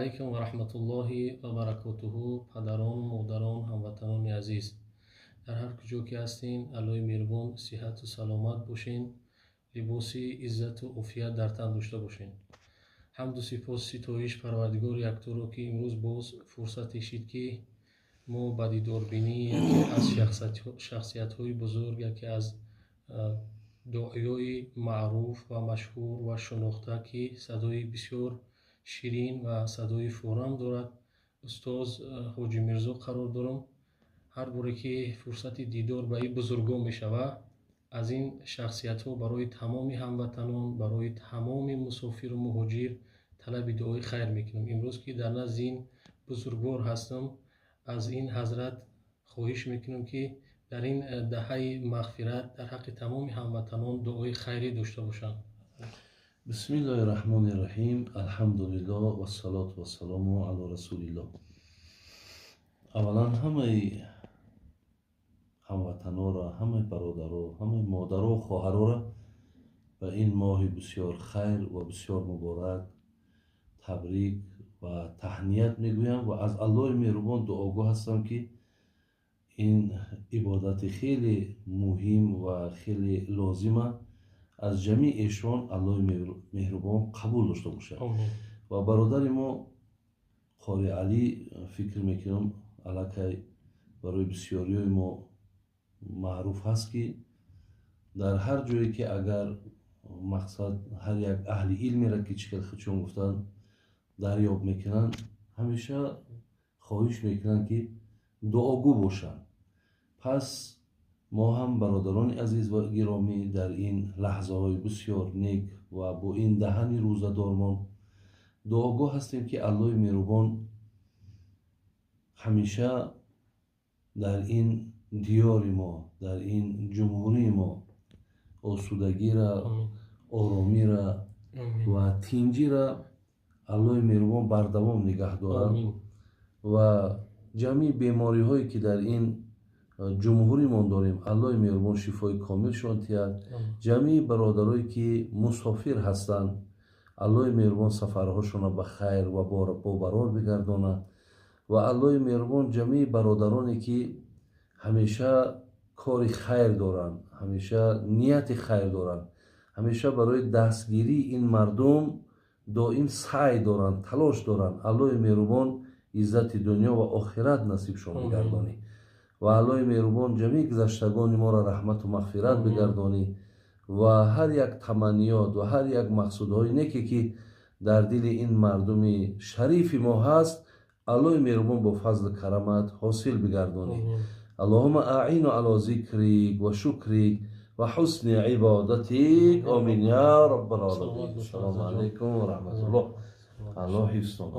Алайкум ва раҳматуллоҳи ва баракотуҳу. Падарон, модарон, ҳамватанони азиз, дар ҳар куҷо ки ҳастин, Аллоҳи меҳрубон сиҳату саломат бошен, либоси иззату офият дар тан дошта бошен. Ҳамду сипос, ситоиш Парвардигори якторо, ки имрӯз боз фурсате шид, ки мо ба дидорбинии яке аз шахсиятҳои бузург, яке аз доиёи маъруф ва машҳур ва шинохта, ки садои бисёр ширин ва садои форам дорад, устоз Ҳоҷи Мирзо қарор дорам. Ҳар боре ки фурсати дидор ба ин бузургон мешавад, аз ин шахсиятҳо барои тамоми ҳамватанон, барои тамоми мусофиру муҳоҷир талаби дуои хайр мекунам. Имрӯз ки дар назди ин бузургвор ҳастам, аз ин ҳазрат хоҳиш мекунам, ки дар ин даҳаи мағфират дар ҳаққи тамоми ҳамватанон дуои хайрӣ дошта бошанд. Бисмиллоҳи раҳмони раҳим, алҳамдулиллоҳ, вассалоту вассалому ало расулиллоҳ. Аввалан, ҳамаи ҳамватанонро, ҳамаи бародаро, ҳамаи модаро, хоҳарора ба ин моҳи бисёр хайр ва бисёр муборак табрик ва таҳният мегӯям ва аз Аллоҳи меҳрубон дуогӯ ҳастам, ки ин ибодати хеле муҳим ва хеле лозима аз ҷамеи эшон Аллоҳи меҳрубон қабул дошта бошад. Ва бародари мо Қори Алӣ, фикр мекунам, аллакай барои бисёриҳои мо маъруф ҳаст, ки дар ҳар ҷое ки агар мақсад ҳар як аҳли илмеро, ки чӣ хел худшон гуфтанд, дарёб мекунанд, ҳамеша хоҳиш мекунанд, ки дуогӯ бошанд. Пас мо ҳам, бародарони азиз ва гиромӣ, дар ин лаҳзаҳои бисёр нек ва бо ин даҳани рӯзадормон дуогӯ ҳастем, ки Аллоҳи меҳрубон ҳамеша дар ин диёри мо, дар ин ҷумҳурии мо осудагира, оромира ва тинҷира Аллоҳи меҳрубон бардавом нигаҳ дорад ва ҷамъи бемориҳое ки дар ин ҷумҳуримон дорем, Аллоҳи меҳрубон шифои комилшон диҳад. Ҷамъи бародарое ки мусофир ҳастанд, Аллоҳи меҳрубон сафарҳошонро ба хайр ва бобарор бигардонад ва Аллоҳи меҳрубон ҷамъи бародароне ки ҳамеша кори хайр доранд, ҳамеша нияти хайр доранд, ҳамеша барои дастгирии ин мардум доим саъй доранд, талош доранд, Аллоҳи меҳрубон иззати дунё ва охират насибшон бигардонӣ ва Аллоҳи меҳрубон ҷамеи гузаштагони моро раҳмату мағфират бигардонӣ ва ҳар як таманниёт ва ҳар як мақсудҳои неке ки дар дили ин мардуми шарифи мо ҳаст, Аллоҳи меҳрубон бо фазлу карамат ҳосил бигардонӣ. Аллоҳума аину ало зикрик ва шукрик ва ҳусни ибодатик, омин я раббал оламин. Ассалому алайкум ва раҳматуллоҳ. Аллоҳ ҳифзтон.